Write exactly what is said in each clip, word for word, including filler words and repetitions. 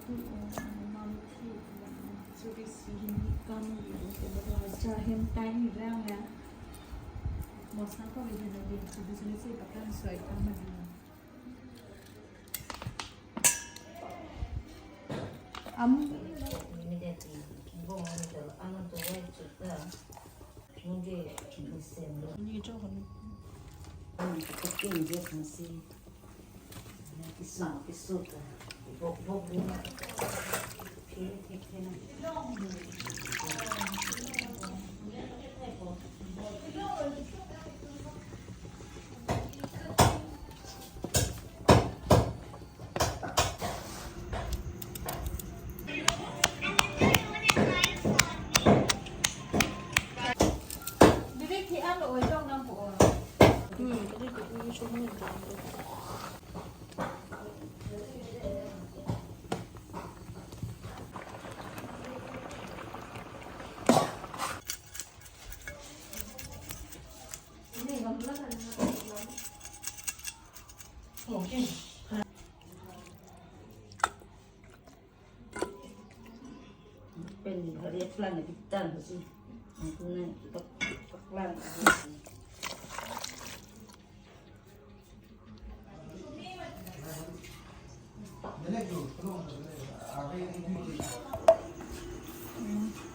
Mom, tea, so this is him, come, you know, so the last jar him time around, yeah. Mosna ko bhi hena din, so this is a pattern, so I come again. Am. Immediately, bo ang to, ang to, wait, chuta. Hindi, hindi sendo. Hindi to, hindi. Ang cooking, yes, masi. Kiso, kiso ka. Bok, bok, bok. Okay, okay, okay. Pen hari plan na bitan si. Ang tunay, pak-, paklan.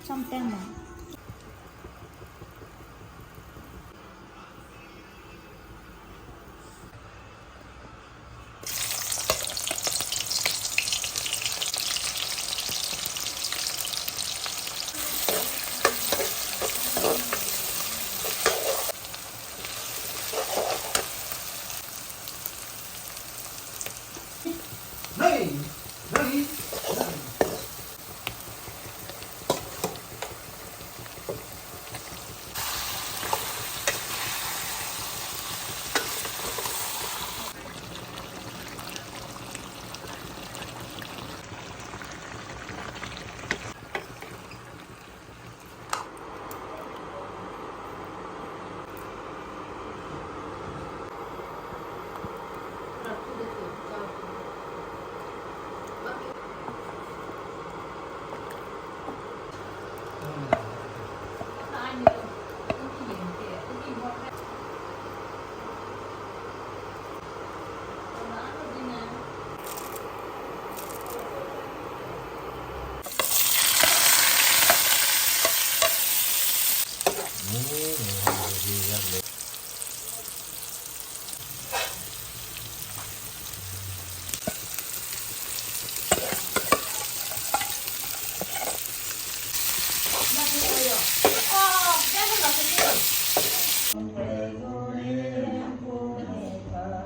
Something.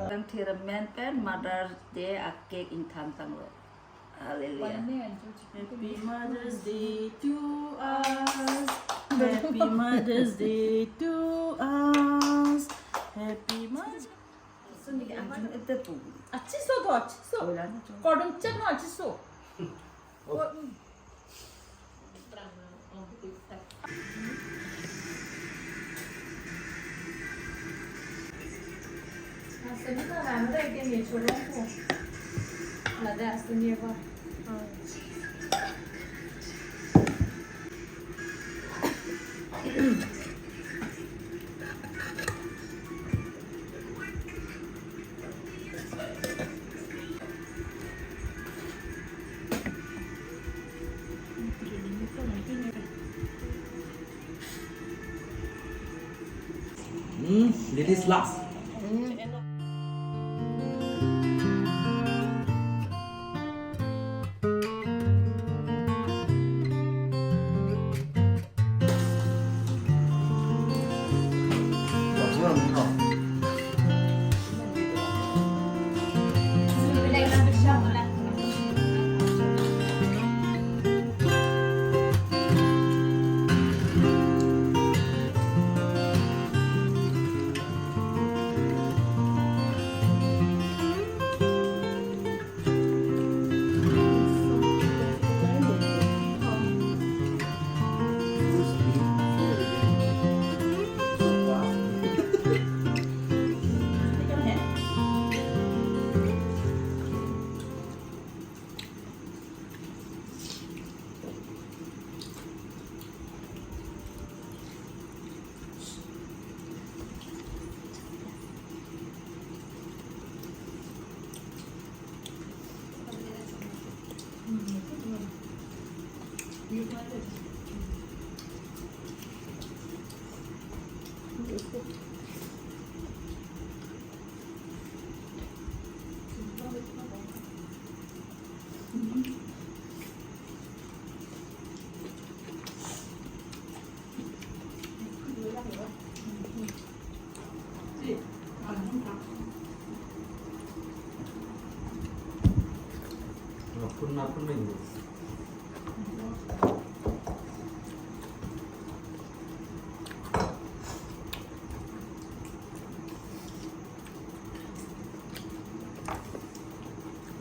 Tang thirmen pen Mother's Day a cake ingtham tanglo. Hallelujah. Happy Mother's Day to us. Happy Mother's Day to us. Happy Mother's Day. Achiso to, achiso. Kordom chet no achiso. Oh. Asuni na rang re ke ni chulong ko. Lada asuni ko. Hmm, ladies last. Phun na phun ring.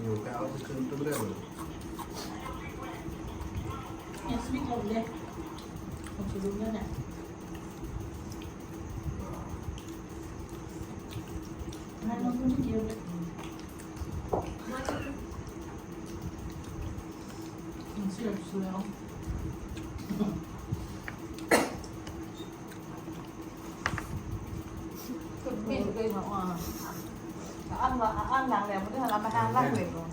Yo, ka auto tum tum re. Yes, we go there. What you doing there? I don't know what you do. It's here, so. Ang lang, ang lang, ang lang, ang lang, ang lang, ang lang.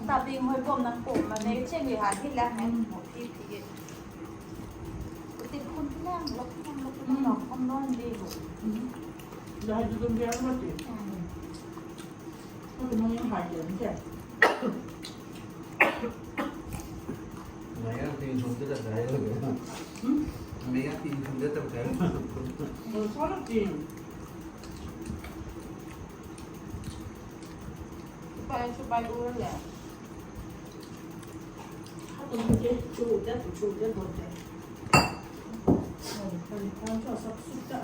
Tapi hoi bom nang po, mane cheng li ha hi la nang mo phi phi. Kuti phun lang, lok lang, lok lang, lok lang, lok lang, di ho. Dah itu tu biar mati. Itu mau yang hajar, kan? Maya tin sum te tak kaya lagi. Hmm? Maya tin sum te tak kaya. Oh, salah tin. Supaya, supaya dulu ya. Aku mungkin cuda, cuda bote. Oh, kan, kan, so, so, suka.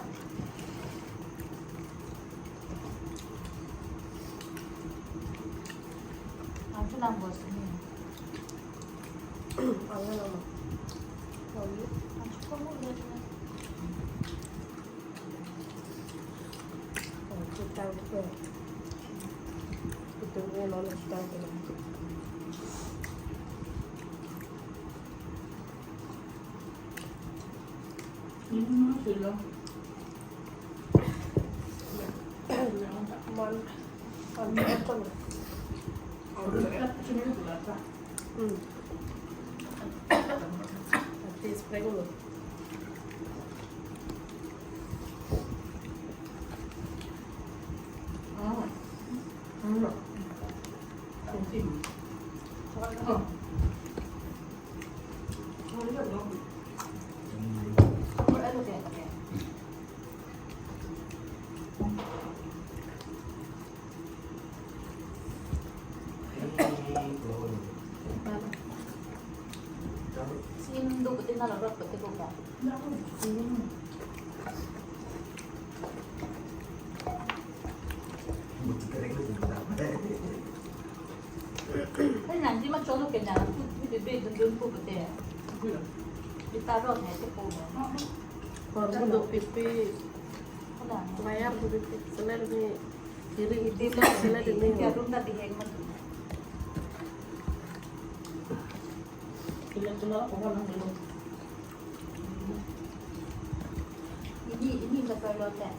Ang tulang bos ini. Ang ano? Ang tulang bos ini. Sim do pute na lorot pute ko ba. Kan nanti ma cholo ke na tu tu bebe dun dun ko pute. Kita ro ne te ko. Kormo do pipi. Kaya pipi. Seler ni. Kiri iti seler ni. Jarum tadi heng mati. Ini, ini nggak perlu teh.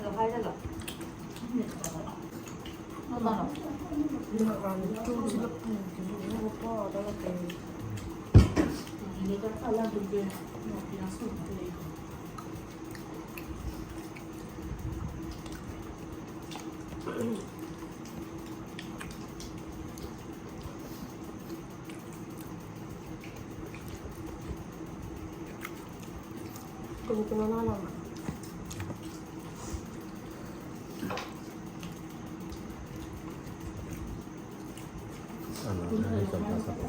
Lo hai lo. Lo mana? Ini kan kalau bebe, mau pindah suruh. Kung kung na na. Ano, ano, isa pa sa po.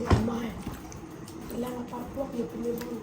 Amai, lang aparpok ya penyebun.